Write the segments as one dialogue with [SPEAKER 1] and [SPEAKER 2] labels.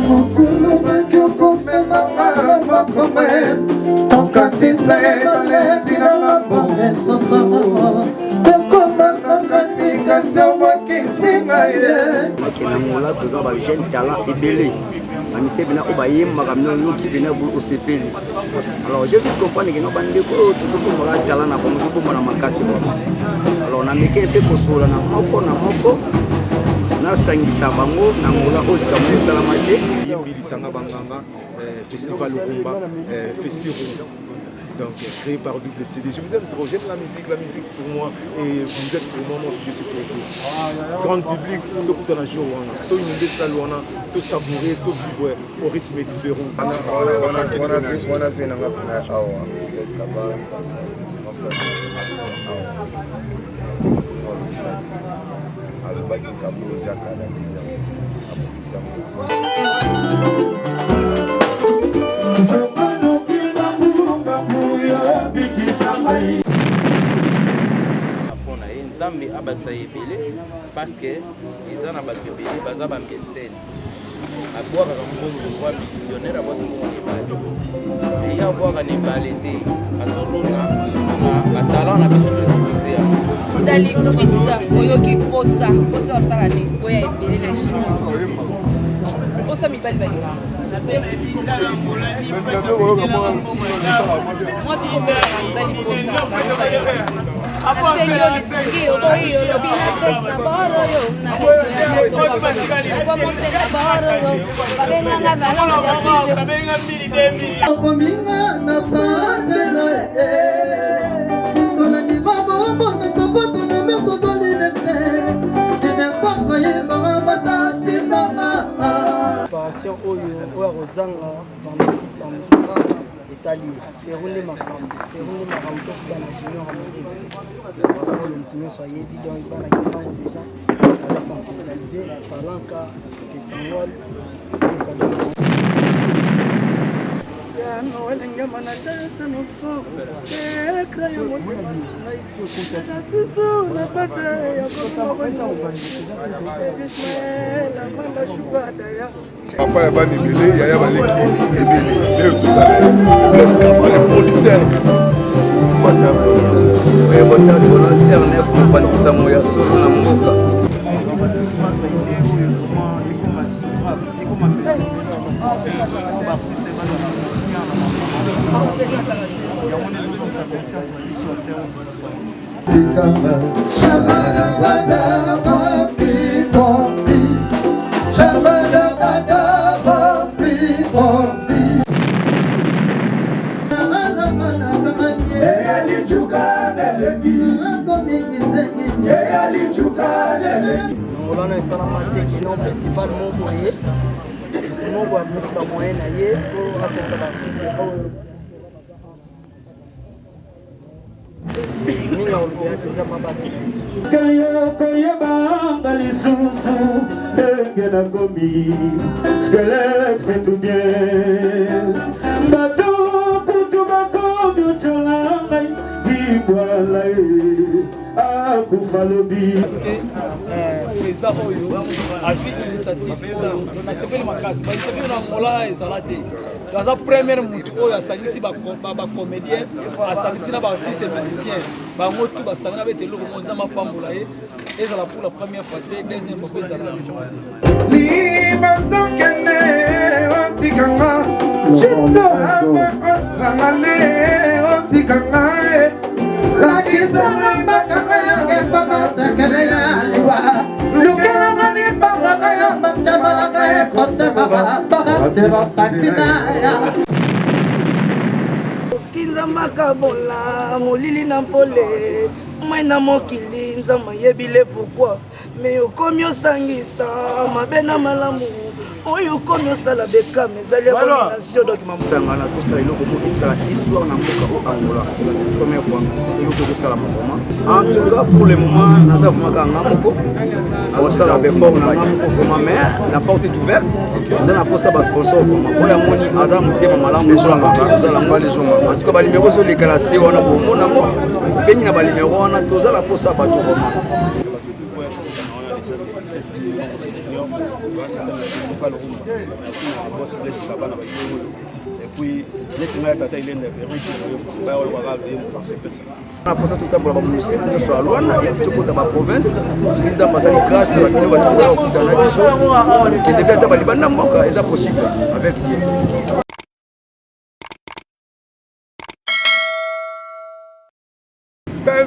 [SPEAKER 1] Mokolo maki okomemanga na mokome tokatisa ebale ntina ngambo mosusu tokoma na katikati obwakisi ngai ye.
[SPEAKER 2] Bakenda Angola toza ba jeune talent ebele bamise mpena oyo bayembaka bino oyoki mpena boye osepeli. Alors je vite comprendre que no bandeko oyo tozobombaka talent na bango tozobomba na makasi vraiment. Alors nameki mpe kosolola na moko na moko nasangisa bango na Angola oyo likambo esalama te.
[SPEAKER 3] Yembi lisanga banganga festival rumba festi rumba donc créé par Double CD. Je vous aime trop, j'aime la musique pour moi et vous êtes pour moi, moi aussi je suis pour vous. Grand public, tout le jour wana, tout une salle wana, tout savourer, tout vivre au rythme différent.
[SPEAKER 4] Wana mpe nanga mpena awa Blaise Kabala alobaki kambo eza kala deja abongisi yango.
[SPEAKER 5] Na ye Nzambe abakisa ye ebele parce que eza na bato ebele baza bamesene abwakaka mbongo lokwa millionnaire abwaki mbongo na ebale mais ye abwaka na ebale te azolona na batalent na biso to expose yango.
[SPEAKER 6] Otali kwisa oyoki posa posa osala nini boya ebele na chine posa mibali balingaka mwasi kopesaka mibali posa nasengi yo lisungi oboyi olobi napesa boro yo na miso ya bato okomosenga boro yo babenganga valence ya prise
[SPEAKER 1] Okominga na paselo likolani mabombo na sapato na mekozoli lete ebekoko yebaka batatindanga.
[SPEAKER 2] Préparation oyo oyo akozanga vendredi samedi etali ye Ferou nde makambo, Ferou nde makambo. Tokuta na Junior Amorim bakolo moto nyonso ayebi donc bana Kimbangu déjà baza sensibilisé palanka petangol.
[SPEAKER 7] Noelengema na chayosanofo ekra ya motema na ngai susu na pate ya komimaboismael amanda shubadaya.
[SPEAKER 8] Papa ya bana ebele, yaya baleki ebele, leo tozala Blaise Kama le producteur.
[SPEAKER 2] Oyebota volontaire nef mopanzi sango ya solo na mboka.
[SPEAKER 7] Biso bazwa idée oyo vraiment ekoma susu grave, ekoma po baartiste bazala conscient na makambo yango nde ezozongisa conscience na biso affaire oyo tozosala.
[SPEAKER 2] Angola na esalama te kino festival moko boye moko abimisi bamoyen na ye po asalisa baartiste oyo mingi akolobela te Nzambe abatela.
[SPEAKER 1] Yo koyebanga lisusu ndenge nakomi squelette fait tout bien bato kutu bakomi otyola ngai bibwala ye akufa lobi.
[SPEAKER 7] Parce que président oyo azwi initiative oyo nasepeli makasi, bainitiative na Angola ezala te. Aza première mutu oyo asangisi bacomédien, asangisi na baartiste musicien, bango tu basangi na bete eloko moko. Nzambe apambola ye, ezala pour la première fois te, deuxième fois mpe ezala.
[SPEAKER 1] Libazokende otikanga ostrangane otikanga lakisanga bakanga epama sekele ya liwa lukelanga libangaka ya batabalaka ekosemaka bakasebasakina.
[SPEAKER 7] Nzambe akabola molili na mpole mai na mokili, Nzambe ayebi le pourquoi mais okomi osangisa mabe na malamu oyo okomi osala bekame ezali abomination donc.
[SPEAKER 2] Sangana tosala eloko moko etikala histoire na mboka o Angola. C'est la première fois eloko ekosalama vraiment. En tout cas pour le moment naza vraiment kaka nga moko nazosala baeffort na nga moko vraiment, mais la porte est ouverte. Toza na posa basponsor vraiment oyo amoni aza na motema malamu. En tout cas banimero ezoleka na se wana, bomona yango bengi na banimero wana, toza na posa ya bato vraiment.
[SPEAKER 9] Festival Rumba. Merci na boss Blaise Kabana ba idée oyo. Et puis neti ngai tata Ilenda Perruche baya oyo kaka de sepesa.
[SPEAKER 2] Na mposa totambola bamunicipe nyonso ya Luanda epuis tokota baprovince soki Nzambe asali grâce na babino bato koya kokutana na biso kende mpe ata balibanda mboka eza possible avec Dieu.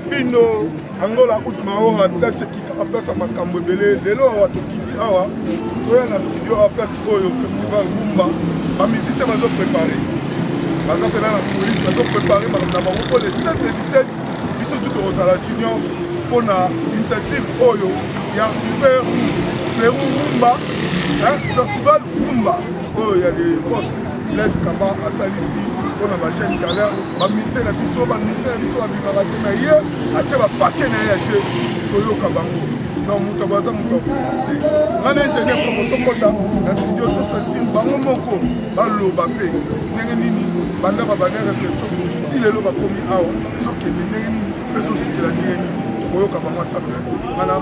[SPEAKER 8] Bino Angola out maora place ekitaka place ya makambo ebele lelo awa tokiti awa toya na studio awa place oyo festival rumba bamusicien bazo prépare baza mpena na police bazo prépare makambo na bango mpo le 7 le 17 biso tu tokozala junior mpo na initiative oyo ya feru feru rumba festival rumba oyo ya le boss Blaise Kaba asalisi mpo na bajeune talent bamusicien na biso bamusicien na biso babimaka te na ye atie bapake na ye ya jeu toyoka bango non moto abaza moto ya félicité ngai na ingénieur koko tokɔta na studio tosentir bango moko baloba mpe ndenge nini banda babanda repetition ti lelo bakomi awa ezokende ndenge nini mpe ezosukela ndenge nini tokoyoka bango ensemble ngai na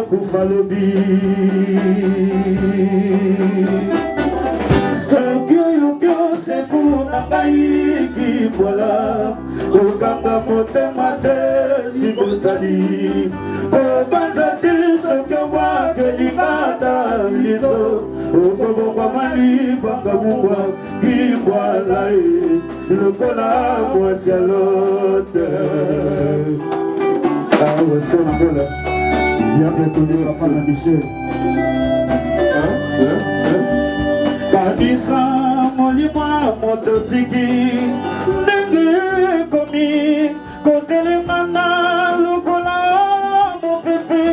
[SPEAKER 1] Kufa lobi. Soki oyoki oseku na ngai kimbwala, okanga motema te sibozali kobanza te soki obwakeli ngata liso okobongwama libanga mungwa kimbwala e lokola mwasi ya lote. Awa se na ngola yambe toli papa na Michel. Kanisa molimo ya moto tiki ndenge ekomi kotelemana lokola mopepe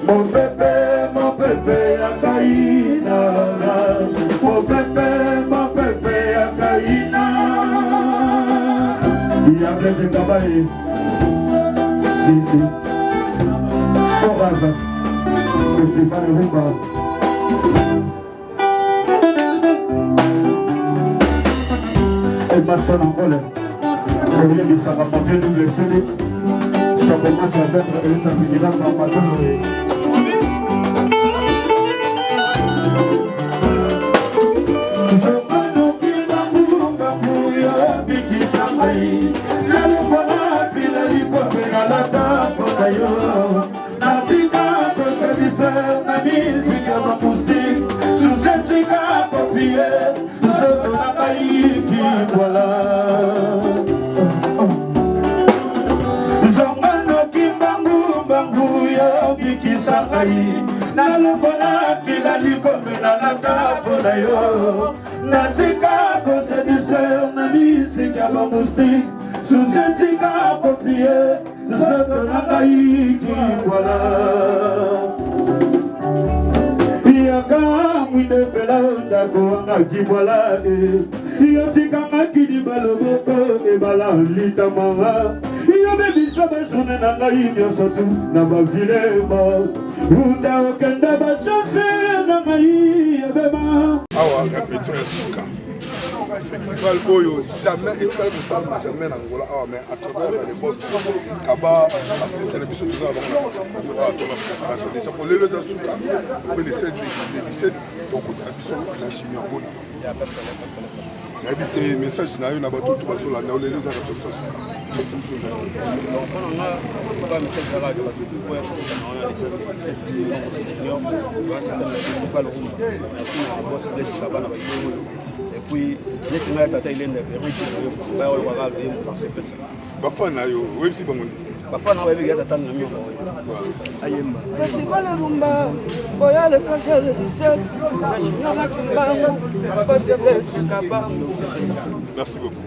[SPEAKER 1] mopepe mopepe ya kaina mopepe mopepe ya kaina ya Blaise Kabaye si si Foraza Festival Rumba. Emerson Angola oyebisaka moke double CD, ça commence à faire et ça finira par Matolo. Natika kosalisa na miziki ya bamoustique suzetika kopie nzoto na ngai kimbwala zonga noki mbangu mbangu yobikisa ngai nalongola pila likombe nalata mpo na yo natika kosedise na miziki ya bamoustique suzetika kopie nzoto na ngai kikwala yaka mwinde mpela ndako wanga kibwala e yo tikanga kiliba loboko ebala litamanga yo bebisa bajourne na ngai nyonso tu na bavilema uta okenda bachance na ngai ebeba.
[SPEAKER 8] Awa repetition ya suka festival oyo jamais etikali kosalama jamais na Angola awa, mais à travers les boss kaba artiste na biso toza na bango na awa tona préparation déjà po lelo eza suka mpe le 16 le 17 tokutana biso na Junior Boni. Nayebi te message na yo na bato to bazolanda yo lelo eza répétition suka, message eza?
[SPEAKER 9] Mpo na nga ba message ezalaka bato oyo tokutana wana le 16 le 17 Junior festival rumba. Merci na boss Blaise Kabana baye oyo et puis neti ngai ya tata Ilenda Eric baya oyo kaka ye moto asepesa.
[SPEAKER 8] Bafana na yo oyebisi bango nde?
[SPEAKER 9] Bafana bayebi ya tata na mio
[SPEAKER 2] ayemba.
[SPEAKER 10] Festival Rumba, Boya le 16 le 17, na Junior na Kimbangu, Boss Blaise Kaba.
[SPEAKER 8] Merci beaucoup.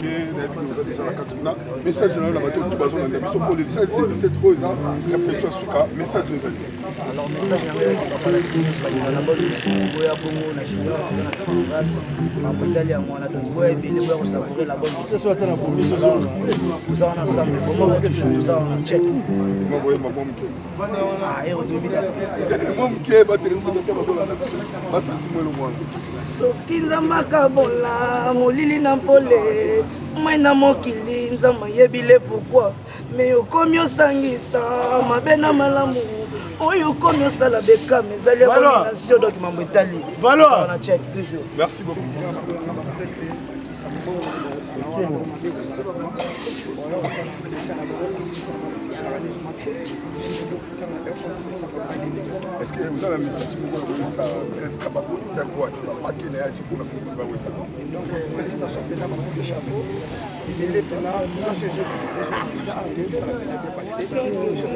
[SPEAKER 8] Nayebi oza déjà na kati kuna, message na yo na bato to bazolanda biso mpo le 17 oyo eza répétition ya suka, message oyo ezali?
[SPEAKER 2] Alors message yango eyaki bafanatique nyonso balingaka na bonne musique, boya bongo na Junior na festival mambo etali yango wana. Donc boya ebele, boya kosavourer la bonne musique. Alors toza wana ensemble, bongo toujours toza wana check.
[SPEAKER 8] Boyemba mwa moke.
[SPEAKER 2] Ah, ero toyebi.
[SPEAKER 8] Mwa moke, batéléspectateur bazolanda biso basanti mwa eloko wana.
[SPEAKER 10] Soki Nzambe akabola molili na mpole, mai na mokili, Nzambe ayebi le pourquoi, mais okomi osangisa mabe na malamu oyo okomi osala bekam ezali abomination. Donc mambo etali na check toujours.
[SPEAKER 8] Merci beaucoup. Est-ce que vous avez un message moko ya koyebisa Blaise Kaba po atie bapake na ye age mpona festival oyo esala?
[SPEAKER 11] Donc félicitations mpena bango, de chapeau ebele mpena nyonso ezosusu esala mpena bien, parce que biso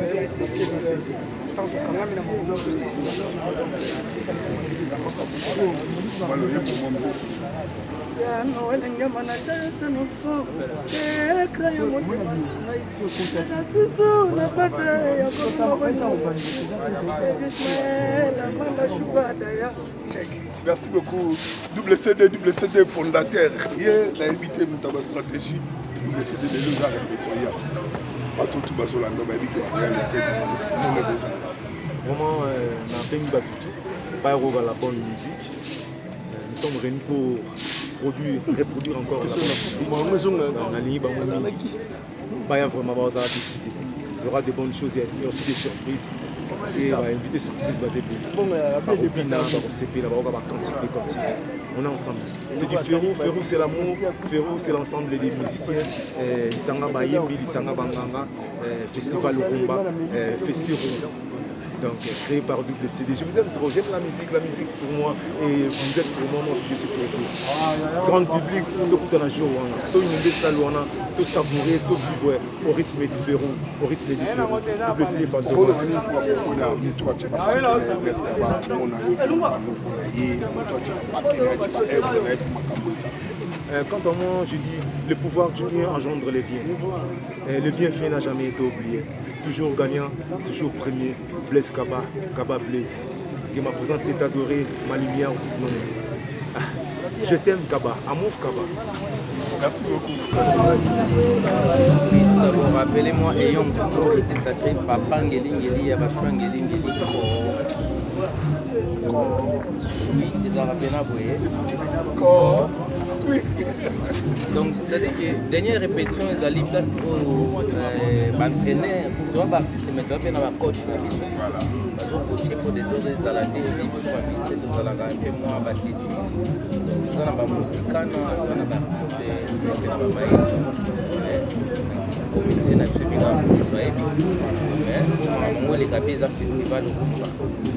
[SPEAKER 11] ntango tokangami na makambo tosisi na biso, donc esala.
[SPEAKER 8] Baloyembo mwa moke.
[SPEAKER 10] Ya Noel ngema na chasenofo ekra ya motema na ngai na susu na pata ya Ismael Amanda Shubadaya.
[SPEAKER 8] Merci beaucoup. WCD, WCD fondateur. Ye nayebi te moto ya bastratégie. WCD lelo eza répétition ya suka. Bato tu bazolanda bayebi ke bakoya le 7 17 ndenge bozala.
[SPEAKER 3] Vraiment, nabengi bato tu bayokoka la bonne musique. Nous sommes réunis pour produire, reproduire encore la bonne musique. Donc, nalingi bango mingi baya vraiment bazala décidé. Il y aura de bonnes choses, il y a aussi des surprises. Parce que ba invité surprise baza ebele. Bakobina, bakosepela, bakoka ba cantique des cantiques. On est ensemble. C'est du Ferrou, Ferrou c'est l'amour, Ferrou c'est l'ensemble des musiciens. Eh, lisanga bayembi, lisanga banganga, eh, festival rumba, eh, festi rumba. Donc créé par Double CD. Je vous aime trop, j'aime la musique, la musique pour moi et vous êtes pour moi, moi aussi je suis pour vous. Grand public, tout un jour, tout une salle, tout savourer, tout vivre au rythme du Ferrou, au rythme du Ferrou. Double CD
[SPEAKER 8] Fantomas. moto atya bapakeles kaba mona yo banoko na ye moto atya bapakele atya baevre na ye mpo makambo esala
[SPEAKER 3] Quant à moi, je dis, le pouvoir du bien engendre les biens. Le bienfait n'a jamais été oublié. Toujours gagnant, toujours premier. Blaise Kaba, Kaba Blaise. Que ma présence est adorée, ma lumière vous inonde. Ah, je t'aime Kaba, amour Kaba.
[SPEAKER 8] Merci beaucoup.
[SPEAKER 5] Oui, tout d'abord, rappelez-moi Eyong autorité sacrée, Papa Ngeli Ngeli, Yabashua Ngeli Ngeli. Oui, ezalaka pena boye. Donc, c'est-à-dire que dernière répétition ezali place oyo euh, baentraîneur toa baartiste mais toa mpe na bacoach na biso bazocoache mpo desordre ezala te ebi biso bamise tozalaka mpe mwa bateti donc toza na bamusikana toza na baartiste toza mpe na bamaestro communauté na biso ebengaka moto ayebi mais mpo makambo yango eleka mpe eza festival okoka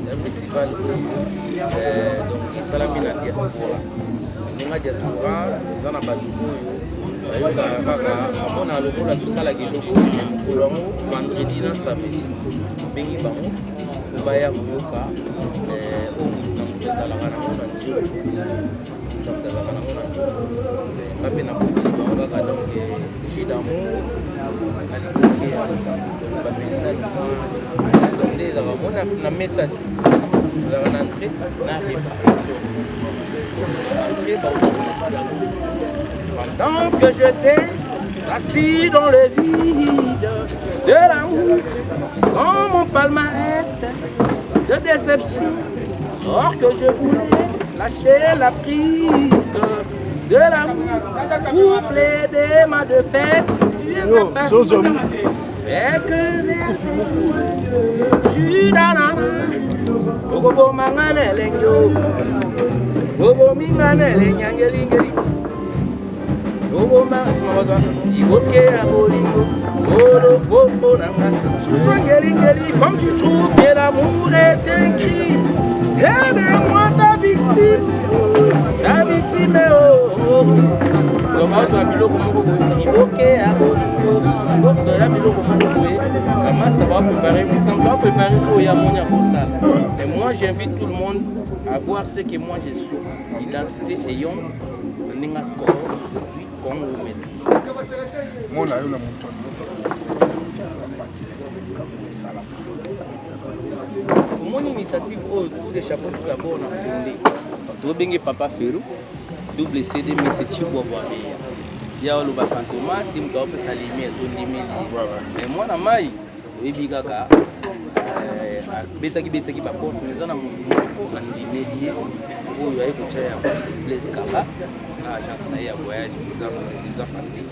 [SPEAKER 5] eza festival oyo euh, donc esalami na diaspora ndenge diaspora eza na bato oyo bayokaka kaka amona lokola tosalaka eloko me mokolo yango vendredi na samedi tobengi bango po baya koyoka eh, oyo moto na moto ezalaka nango na nzoto moto azalaka nango na nzoto nga mpe nabokeli bango kaka donc jus d'amour na liboke ya bameli na limwa donc nde ezalaka mona na mesa ti ezalaka na entrée na repas na sortie entrée bakomona jus d'amour pendant que j'étais assis dans le vide de la route dans mon palmarès de déception or que je voulais lâcher la prise de l'amour pour plaider ma défaite tu es apparu et que okoboma nga na elengi o obomi nga na elengi ya ngelingeli oboma nsima bazwa liboke ya bolingo olofofo na nga chouchou ngelingeli comme tu trouves que l'amour est un crime aide-moi ta victime ta victime oh, oh. Donc bazwa biloko moko boye liboke ya bolingo ya biloko moko boye bamasta baprépare moto aprépare oyo amoni akosala et moi j'invite tout le monde à voir ce que moi je suis identité ayant na ndenge corps suis congo
[SPEAKER 8] mona yo na moto
[SPEAKER 5] omoni initiative oyo coup de chapeau tout d'abord na fonde tobenge papa ferou double cd mais c'est chibwabwa meya ya oloba fantomas ye moto aopesa lumière tondimeli ye mais mwana mai oyebi kaka eh, abetaki betaki baporte mais eza na moto moko andimeli ye oyo aye kotya ya blaise kaba na agence na ye ya voyage eza facile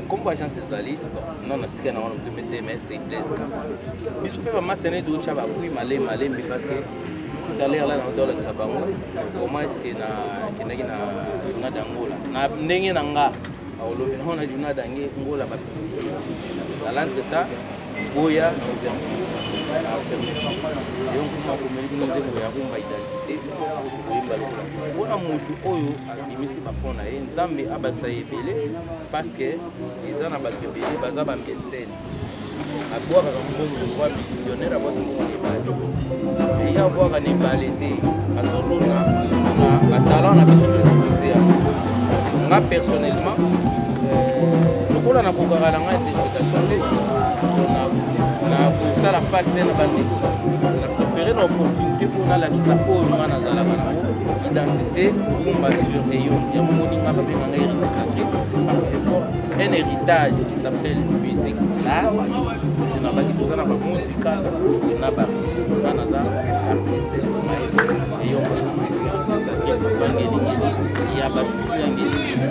[SPEAKER 5] kombo agence ezali non natika na wana moteme te mais c'est blaise kaba biso mpe bamasene totya bapui malembe malembe parce que tout à l'heure là na olakisa bango comment est ce que nakendaki na journal d'angola na ndenge na nga olobi nango na journal d'angola na l'entretemps boya na ouverture na fermeture yo nkuma akomeli bino nzembo ya rumba identité koyemba lokola mpona motu oyo abimisi bafond na ye nzambe abakisa ye ebele parce que eza na bato ebele baza bamesene abwakaka mbongo lokola millionnaire abwaki mbongo na ebale eye abwaka na ebale te azolona na batalent na biso to expose yango nga personnellement euh, lokola nakokaka na ngai interprétation te nakosala face te na bandeko na préféré na opportunité mpo nalakisa oyo nga nazalaka nango identité rumba sur eyo yango moni nga babenga ngai héritier sacré parce que je porte un héritage qui s'appelle musique l'art nabaki toza na bamusical na baartiste nga naza artiste maestro eyo sacré bangelingeli ya bashushu ya ngelingeli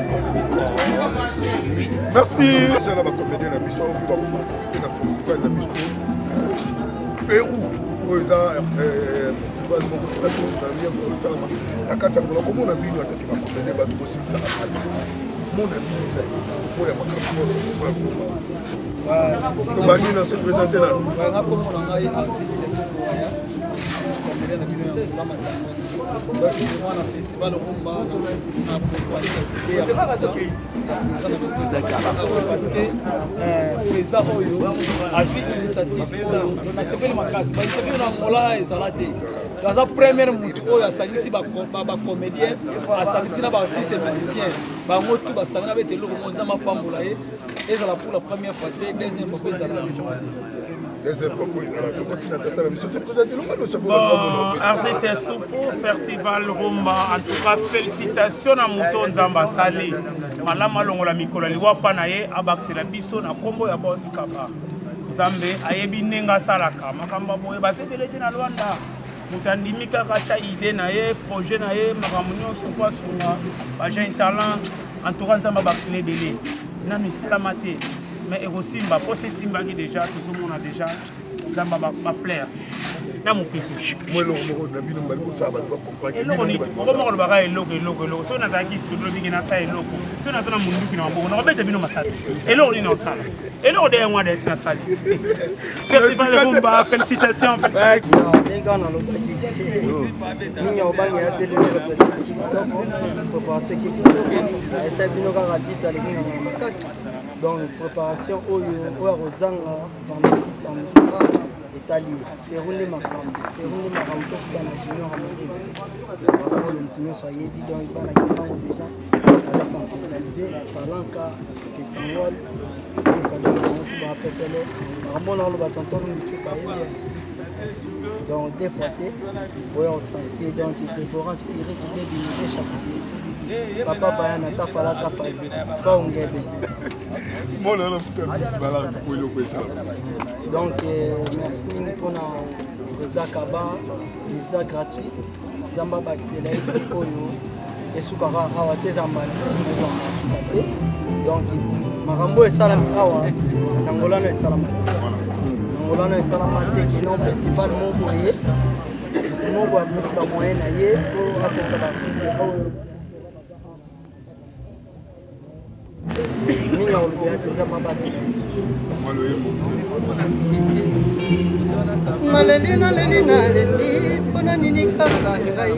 [SPEAKER 8] merci eza na bacomédien na biso oyo bakoparticipe na festival na biso ferou. Oyo eza euh, festival moko c'est la première fois esalama na kati ya Angola. Komona bino ataki bakomede bato bosekisaka bato, mona bino ezali mpo ya makambo oyo festival rumba. Tobandi na se présente nanu.
[SPEAKER 7] Nga kombo na ngai artiste Moko comédien na bino ya Angola Matangos. Donc vraiment na festival rumba na compagnie ya parce que président oyo azwi initiative oyo nasepeli makasi bainitiative na Angola ezala te aza première motu oyo asangisi bacomédien asangisi na baartiste musicien bango tu basangi na bete eloko moko nzambe apambola ye ezala pour la première fois te deuxième fois mpe ezala.
[SPEAKER 8] Deuxième fois mpo ezala tokotina tata na biso se présente longa no chapeau.
[SPEAKER 12] Bon, artiste Soupu, Festival Rumba, en tout cas, félicitations na moto Nzambe asali. Malamu alongola mikolo ya liwa pa na ye, abakisela biso na kombo ya Boss Kaba. Nzambe ayebi ndenge asalaka makambo ya boye, baza ebele te na Luanda. Moto andimi kaka atya idée na ye, projet na ye, makambo nyonso mpo asunga ba jeune talent. En tout cas, Nzambe abakisela ebele. Nanu esalama te, mais ekosimba mposa esimbaki déjà, tozomona déjà Nzambe bafleur na mopepe.
[SPEAKER 8] Mwa eloko moko na bino mbali kosala bato bacomprendre.
[SPEAKER 12] Eloko nini okoma kolobaka? Eloko, eloko, eloko. Soki nazalaki sodolobiki nasala eloko, soki naza na munduki na maboko nakobeta bino masasi. Eloko nini osala? Eloko de yango wana esi nasali festival rumba. Félicitation.
[SPEAKER 10] Ndenge kaka nalobaki mingi ya kobangela te, lelo représenté kitoko, préparation eki kitoko, ayesali bino kaka bita aleki na makasi. Donc préparation oyo oyo akozanga vendredi, samedi etali ye. Feru nde makambo, Feru nde makambo. Tokuta na Junior Amoril bakolo, motu nyonso ayebi. Donc bana Kimbango déjà aza sensibilisé, Palanka, Petrangol, bango tu bapepele makambo na oloba. Tonton Michuka ayebi, donc deux fois te oyo osentir. Donc dévorant spirit bebi chapitre papa vayana tafala tafazi pa ongebe.
[SPEAKER 8] Mona na futa bisi balaka mpo eloko esalama.
[SPEAKER 10] Donc merci mingi mpona président Kaba, visa gratuit. Nzambe abakisela ye mpe oyo esukaka awa te, eza mbala liboso ezwaka suka te. Donc makambo oyo esalami awa na Angola no esalama te, na Angola no esalama te kino festival moko boye, moko abimisi bamoyen na ye po asalisa baartiste oyo mingi akolobela te. Nzambe abatela. Naleli, naleli, nalembi. Mpona nini kaka ngai?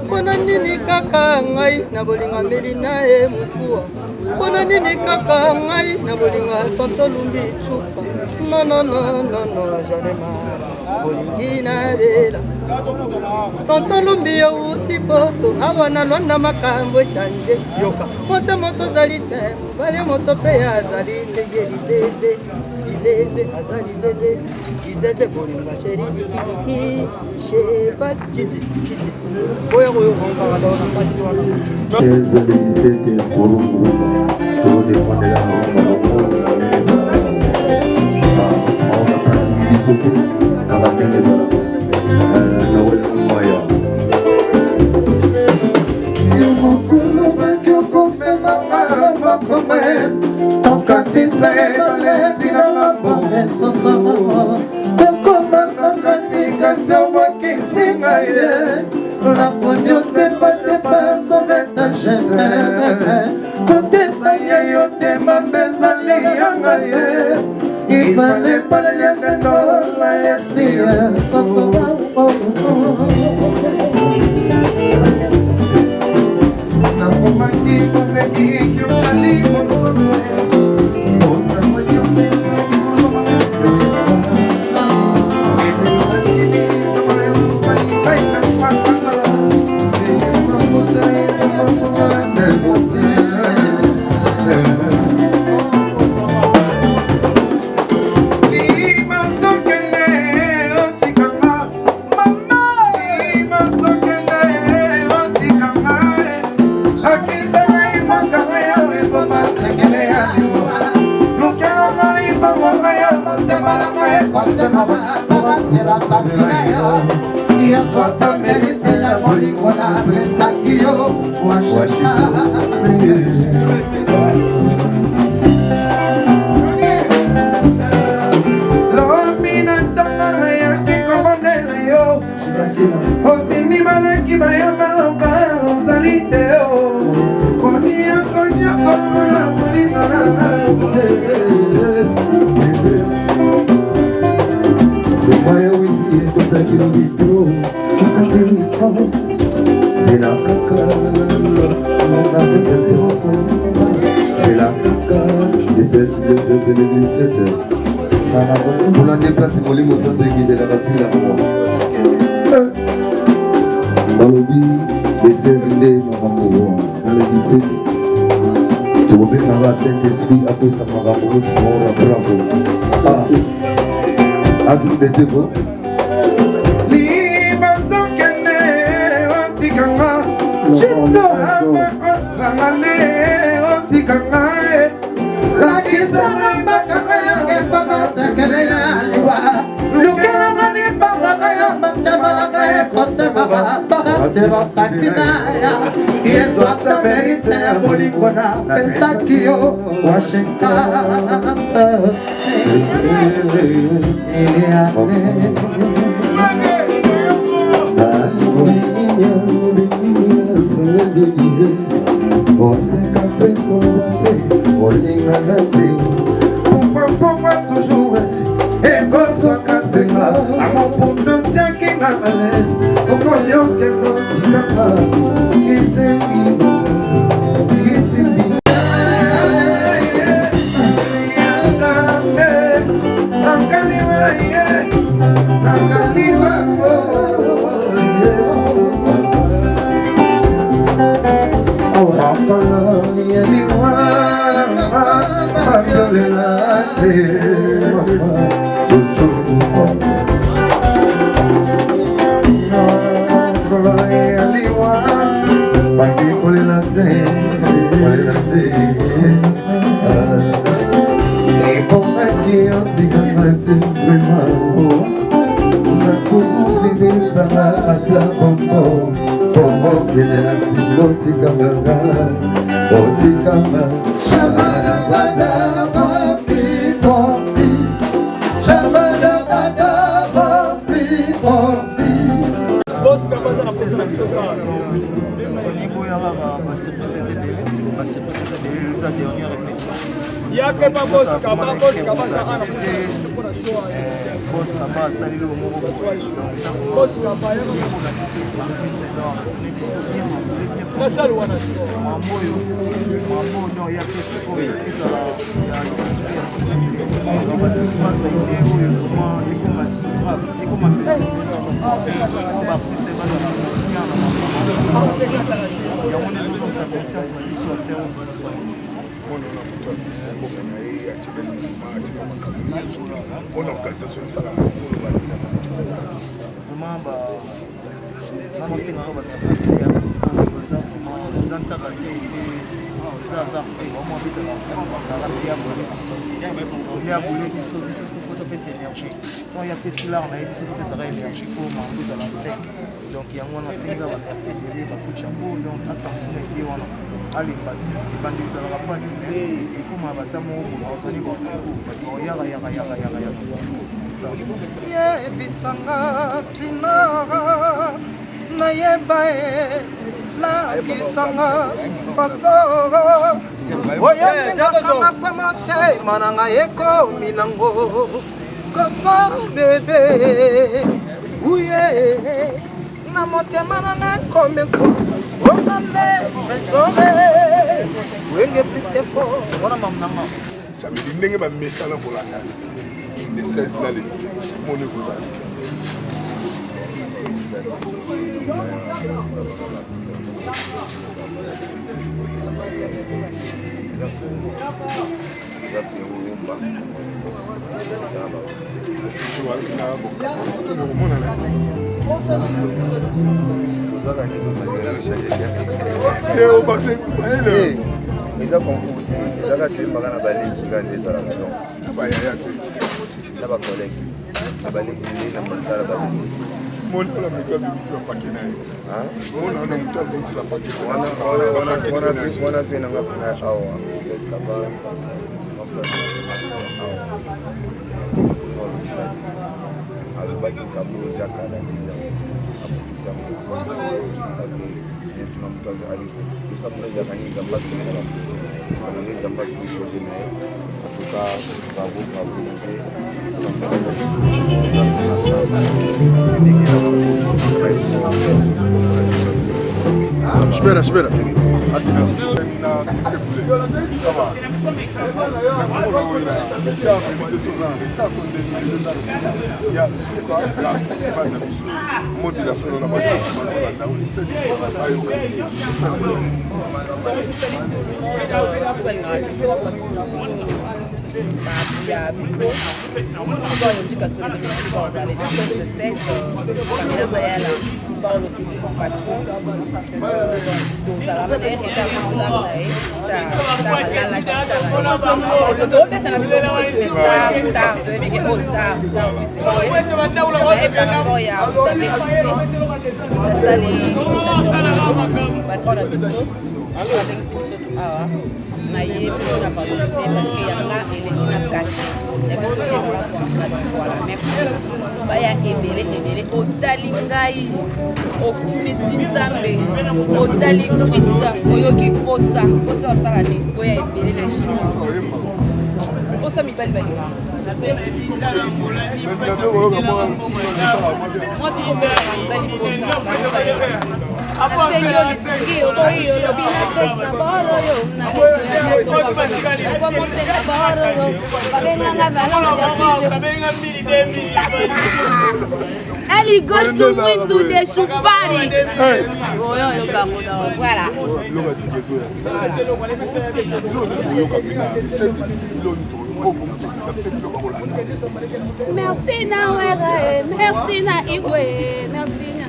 [SPEAKER 10] Mpona nini kaka ngai na bolingo ameli na ye mokuwa? Mpona nini kaka ngai na bolingo tonto Lumbi cupa? Nonononono, janema bolingi nabela tonton Lumbi outi poto awa na Lwanda, makambo echange. Yoka, mwasi moto ozali te, mobali moto mpe azali te. Ye lizeze, lizeze, aza lizeze, lizeze bolingo chéri dikidiki cheval kiti kiti oyo koyokonkaka dao na kati wana.
[SPEAKER 13] Ezali 17 forum rumba, todefendela rumba bango na ndenge ezalaka, bapatiki biso te na bandenge ezalaka. Noel Mwaya.
[SPEAKER 1] Mokolo baki okomemanga na mokome, tokatisa ebale ntina ngambo mosusu, tokomaka katikati, obwakisi ngai ye nakoni otepatepa nzobeta jete kotesa ye yo te mambe ezali yanga ye ifale palelianenola esprit soso.
[SPEAKER 13] Nakomaki komeki ozali mosoto. Otango nyonso ezalaki koloba makasi.
[SPEAKER 1] Yesu atameli ya bolingo napesaki yo.
[SPEAKER 13] Lobi na ntongo nayaki komona.
[SPEAKER 1] Otindi baleki bayambaka ozali te o konia konia komona molimo na
[SPEAKER 13] Moya wisi ekotaki lobito zela kaka zela kaka le 16 le 16 le 17 kuna nde place molimo santo ekindelaka fila moko balobi le 16 nde makambo na le 17 tokobengaka saint esprit apesa makambo otimora bravo ah. akinde te ko
[SPEAKER 1] libazokende otikanga ostranga nde otikanga
[SPEAKER 14] Lakisanga mbakanga ya epama sekele ya liwa lukelanga limbangaka ya matamalaka ekosemaka bakatebasakina ya yesu atamerite ya bolingo na pesaki yo washington.
[SPEAKER 13] Oseka te koloba te olingaka te
[SPEAKER 1] Pourquoi toujours ekozwaka senga amopundo tiaki nga à l'aise okonyokendo tikaka esengi esimbi akaliwa ye akaliwa
[SPEAKER 13] Makala ya liwa bakolela te Makala ya liwa bakolela te kolela te ebongaki otikanga te vraiment nakozofinisanga ata bongo bongo kende na singo otikanga otikanga
[SPEAKER 4] basurprise eza ebele basurprise eza ebele eza dernière répétition
[SPEAKER 7] yake pa boss kaba boss kaba za ana
[SPEAKER 4] boss kaba asali eloko moko boye donc eza
[SPEAKER 7] boss kaba
[SPEAKER 4] yekola biso artiste donc asone biso bien
[SPEAKER 7] nasali wana
[SPEAKER 4] mambo oyo mambo donc ya pesi oyo ezala ya liboso mpe ya suka te donc bato mosusu bazwa ide oyo vraiment ekoma susu grave ekoma mesana po baartiste bazala conscient na mambo yango nde ezozongisa conscience na biso affaire oyo tozosala
[SPEAKER 8] mwana wana moto abimisa mbongo na ye atie bainstrument atie bamakambo nyonso mpona organisation esalama oyo balina
[SPEAKER 4] vraiment ba nano osengaka bato ya sekele eza vraiment eza nsaka te eza hasard te bamo abetaka artiste bakala mpe abole biso nde abole biso biso soki fo topesa énergie ntango ye apesi lar na ye biso topesaka énergie mpo makambo ezala sec donc yango wana asengi kaka bamerci ebele bacoup chapeau donc attention na ide wana alemba te ebandeli ezalaka mpasi mais ekomaka bata moko boye ozali basecour bato bakoyaka yaka yaka yaka yaka c'est ça
[SPEAKER 14] yebisanga ntina nayeba e lakisanga faso oyo ningakanga mpe motema na ngai ekomi nango koso bebe uye na motema na ngai ekomi ko onande tresore wenge plus que fort
[SPEAKER 4] wana mamu nanga
[SPEAKER 8] samedi ndenge bamesana kolandana le 16 na le 17 moni ekozala
[SPEAKER 4] Eza concours te, ezaka toyembaka na baleki kaka nde ezalaka donc
[SPEAKER 8] na bayaya te
[SPEAKER 4] na bacollègue na baleki nde na mosala baleki
[SPEAKER 8] mona wana moto abimisi bapake na ye mona wana moto abimisi bapake
[SPEAKER 4] wana mpe nanga mpena awa eskaba alobaki kambo eza kala deja abokisi
[SPEAKER 15] nzambe parce que motu na moto losambo ezalaka nini nzambe asungi na baprojet na ye alonge nzambe asungi projet na ye en tout cas bravo bravo mpe
[SPEAKER 8] Espera, espera. Assista. Ya suka ya festival na biso mot de la fin na bato bazolanda esali bayoka.
[SPEAKER 6] Ya biso Mayala Paulo patron tozala na ye star na ye star tobeta na biso star star toyebi ke o star star par rapport ya asali patron na biso abengisi biso awa na ye mpo na valoriser parce que yanga eleki na cache ya biso nde voilà. Merci, baya ebele ebele. Otali ngai, okumisi Nzambe, otali kwisa, oyoki posa posa osala nini? Boya ebele na chinois, posa mibali balingaka mwasi kopesaka mibali posa. Nasengi yo lisungi, oboyi, olobi napesa boro yo na biso ya bato okomosenga boro yo babenganga valence ya pise. Elle gosto muito de chupar. Oyo yokango donc voilà.
[SPEAKER 8] Biloko ya sika ezoya, biloko nini tokoyoka mpena esebi, biloko nini tokoyoka mpe biloko bakolanda?
[SPEAKER 6] Merci na Wera, eh, merci na Igwe, merci na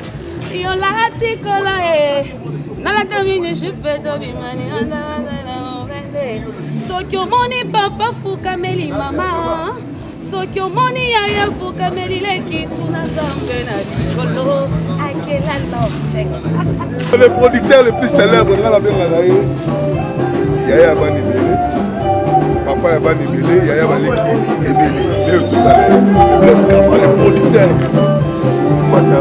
[SPEAKER 6] yo lati kola e nalata mini jupe tobimani. Soki omoni papa fukameli mama, soki omoni yaya fukameli leki, tuna Nzambe na likolo akela love check.
[SPEAKER 8] Le producteur le plus célèbre, nga nabengaka ye yaya ya bana ebele, papa ya bana ebele, yaya baleki ebele. Leo tozala ye Blaise Kama, le producteur.
[SPEAKER 2] Bota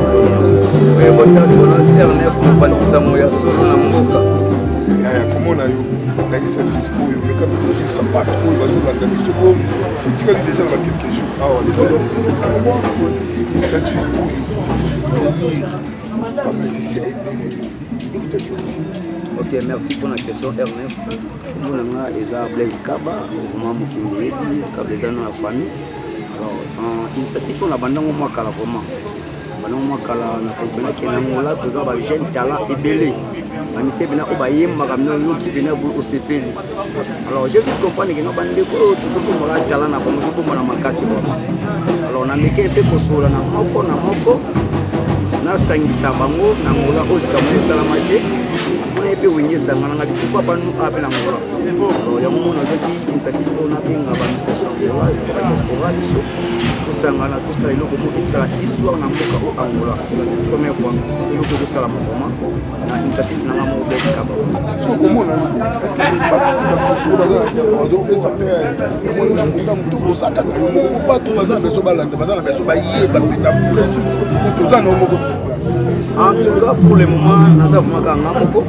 [SPEAKER 2] R9, mopanzi sango ya solo na mboka.
[SPEAKER 8] Yaya, komona yo na initiative oyo, meka mpe kozongisa bato oyo bazolanda biso, po totikali déjà na ba quelques jours awa, le 7, le 17 kala. Initiative oyo, réunir bamusicien ebele, ekutaki?
[SPEAKER 2] Ok, merci pour la question, R9. Kombo na nga eza Blaise Kaba, vraiment mokili oyebi Kaba, eza no ya famille. Alors, initiative oyo na bandango mwa kala, vraiment bandango mwa kala, na comprenaki na Angola toza ba jeune talent ebele, bamisia mpena oyo bayembaka bino, oyoki mpena boye osepeli. Alors j'ai vite comprendre ke no bandeko oyo tozobombaka talent na bango, ozobomba na makasi vraiment. Alors nameke mpe kosolola na moko na moko, nasangisa bango na Angola oyo likambo esalama te mpona ye mpe wenge esangananga pourquoi banu a mpe na Angola. Alors yango mona azwaki initiative oyo, nabenga bamisation Angola, badiaspora biso tosangana, tosala eloko moko etikala histoire na mboka o Angola. C'est la première fois eloko ekosalama vraiment na initiative nanga moko, Blaise Kaba.
[SPEAKER 8] Soki okomona yo, est ce que bato mosusu oyo baza na nsima bazopesa te emoni na ngunda motu, oza kaka yo moko? Po bato baza na beso balanda, baza na beso bayeba mpenza vrai suite, po toza na yo moko sur place.
[SPEAKER 2] En tout cas, pour le moment naza vraiment kaka nga moko,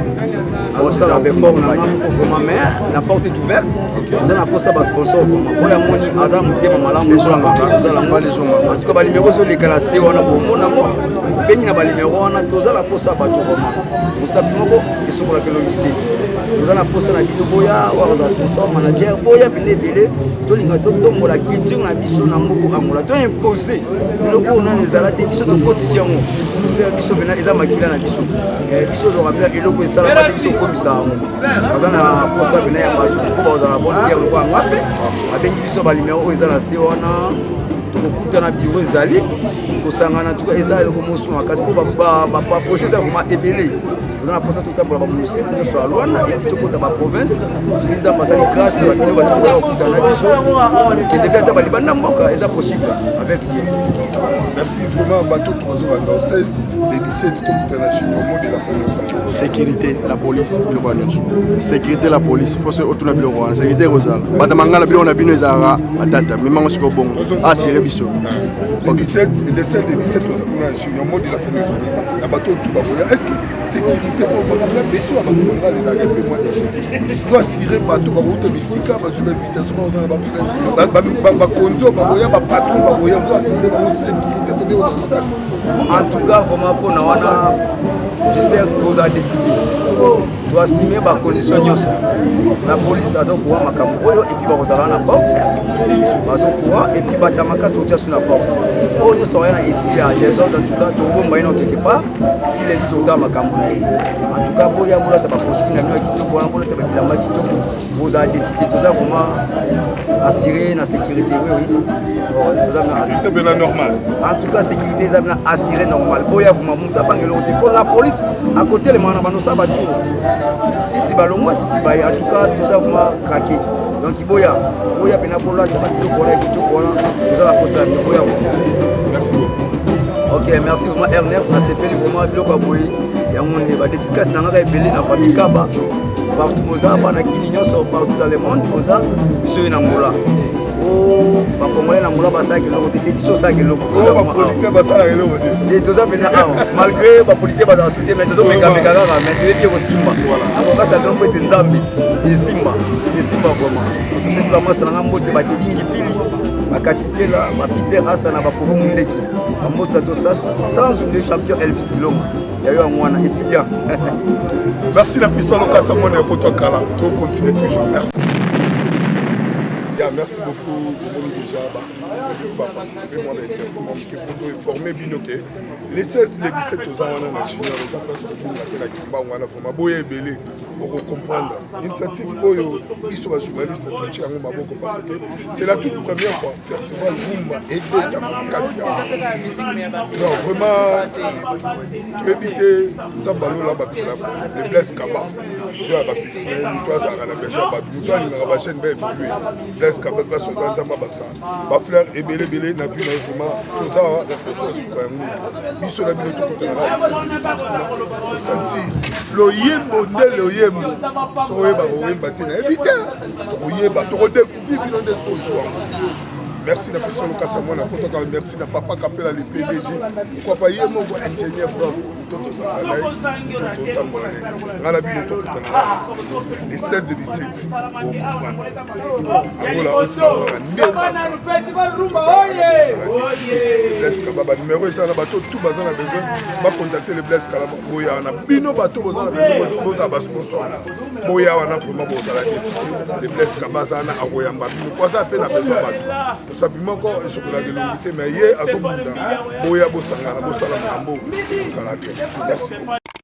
[SPEAKER 2] nazosala baeffort na nga moko vraiment, mais la porte est ouverte. Toza na posa basponsor vraiment, oyo amoni aza na motema malamu. En tout cas, banimero ezoleka na se wana, bomona yango, bengi na banimero wana. Toza na posa ya bato vraiment, mosapi moko esokolaka elongi te. Toza na posa na bino, boya oyo akozala sponsor, manager, boya pene ebele. Tolinga totombola culture na biso na mboka Angola, toimpose eloko oyo nano ezala te, biso tokotisi yango. Espere biso mpena eza makila na biso, biso ozwaka mpena eloko esalama te, biso okomisa yango. Aza na posa mpena ya bato tuko bazala na bonne cœur lokola nga mpe babengi biso banimero oyo eza na se wana, tokokutana, bureau ezali, kosangana tuka eza eloko mosusu makasi, mpo baprojet eza vraiment ebele. Toza na mposa totambola bamunicipe nyonso ya Lwanda et puis tokota baprovince. Soki Nzambe asali grâce na babino, bato koya kokutana na biso, kende mpe ata balibanda mboka, eza possible avec Dieu.
[SPEAKER 8] Merci vraiment. Bato to bazolanda, 16 le 17 tokutana junior, mot de la fin ozali?
[SPEAKER 16] Sécurité, la police, biloko wana nyonso, sécurité, la police, fo otuna biloko wana, sécurité ekozala. Bato mangala, biloko na bino ezalaka matata, memango sikoyo bongo asire biso.
[SPEAKER 8] Le 17, le 16. 7 de 17 oza kuna na junior mot de la fin ezali na bato oyo tu bakoya est ce que sécurité mpo makambo na biso ya bato mongala ezalaka mpe mwa danger ozo assure bato bakouta bisika bazwi bainvitation bakozala bakonzi oyo bakoya bapatron bakoya ozo assure bango sécurité mpe nde makasi.
[SPEAKER 2] En tout cas vraiment mpona wana, j'espère kozala décidé toassume bacondition nyonso. La police aza courant makambo oyo, et puis bakozala na porte sik baza courant, et puis bato ya makasi totia su na porte. Oyo nyonso oya na esprit ya désordre, en tout cas tobomba ye na quelque part ti lendi totala makambo na ye. En tout cas boya bolata bacostume na bino ya kitoko wana, bolata babilamba ya kitoko, bozala décidé. Toza vraiment assuré na sécurité, oui.
[SPEAKER 8] Toza sécurité bena normal.
[SPEAKER 2] En tout cas sécurité eza bena assuré normal. Boya vraiment, moto abanga eloko te, mpo la police akotelemaka na bando, osala batour sisi balongwa sisi baye. En tout cas toza vraiment craqué, donc boya, boya mpena bolata babiloko wana ya kitoko wana, toza na posa ya bino, boya vraiment.
[SPEAKER 8] Merci beaucoup.
[SPEAKER 2] Ok, merci vraiment R9, nasepeli vraiment. Biloko ya boye yango nde badédicace na ngaka ebele na famille Kaba partout boza, bana kini nyonso partout dans le monde boza. Biso ye na Ngola, o bacongolais na Ngola basalaka eloko te te, biso osalaka eloko.
[SPEAKER 8] Basalaka eloko
[SPEAKER 2] te, toza mpena awa malgré bapolitique bazala su te, mais tozomekameka kaka, mais toyebi ekosimba. Akokasa grand prêtre Nzambe, esimba, esimba vraiment. Apesi bamasa nanga mbote, badelingi pili, bakatitela bapeter asa na bakovo mundeki bambote to sans oublier champion Elvis Dilonga yayo yango wana étudiant.
[SPEAKER 8] Merci na fiston Lokasa, mwana ya poto akala, to continue toujours. Merci. Yeah, merci beaucoup. Bomoni déjà baartiste baparticipe mwa bainterview mwa moke po toinforme bino ke les 16 le 17 toza wana na junior, eza place kobunga te na Kimbangu wana. Vraiment boya ebele, okocomprendre initiative oyo biso bajournaliste totie yango maboko, parce que c'est la toute première fois festival rumba ebetama na kati yango. Donc vraiment toyebi te, Nzambe alola bakisela le Blaise Kaba jo ya bapeti na ye, moto azalaka na besoin ya bato, moto alingaka bajeune baévolue. Blaise Kaba, place oza, Nzambe abakisa bafleur ebele ebele na vie na ye. Vraiment toza awa na suka yango, biso na bino tokutanaka kuna osentir loyembo nde loyembo. Soki oyeba koyemba te, nayebi te, tokoyeba, tokodécouvrir bino nde soki ozwa yango. Merci na biso Lokasa mwana potokala, merci na papa Kapela le PDG, pourquoi pas ye moko ingénieur. Bravo, moto tozalaka na ye, moto totambola na ye. Ngai na bino tokutana le 16 de 17, okomprendre Angola otunawaka nde Blaise Kaba. Banumero eza na bato tu baza na besoin bacontacte le Blaise Kalaba. Boya wana bino bato boza na besoin, bozala basponsor, boya wana vraiment bozala décide. Le Blaise Kaba aza wana, akoyamba bino po aza mpe na besoin bato. Mosapi moko esokolaka elongi te, mais ye azobunda. Boya, bosangana, bosala makambo ekozala bien. Merci beaucoup.